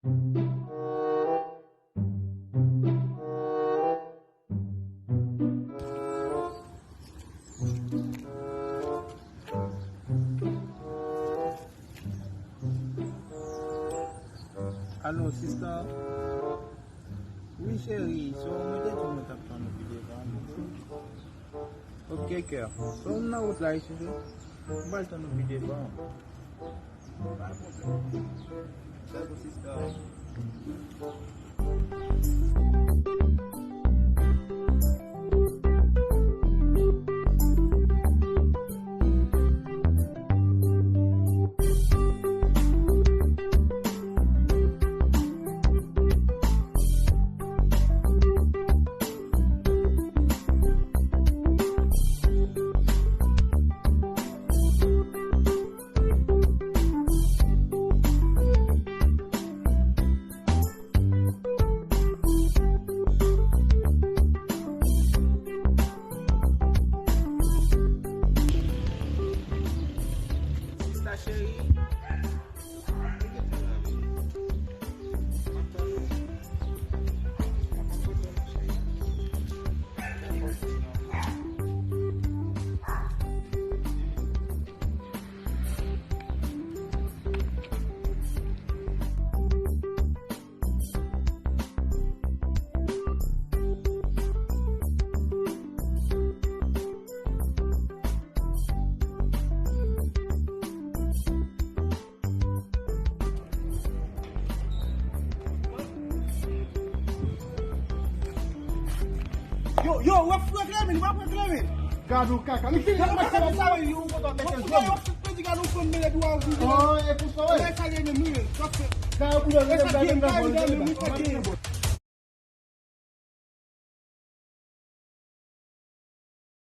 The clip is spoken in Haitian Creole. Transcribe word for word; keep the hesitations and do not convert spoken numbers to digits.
Alo, sista. Wi, cheri, so mwen te di w mwen t ap tann ou pi devan. Ok, kè. So m nan wout la, wi, cheri. M pral tann ou pi devan. Pa pwoblèm. Sa pou sista. Sista cheri. Yo, yo, w ap reklame, w ap reklame. Gad yon kaka. Li fini. Gad yon kaka, sa yo kontan mete zòm. Yo, yo, yo, gad yon fanm mele dwa ou. Oh, e pou sa, wi. E sa li menm, wi. Sa fè. Gad yon boulon, e sa li menm, wi.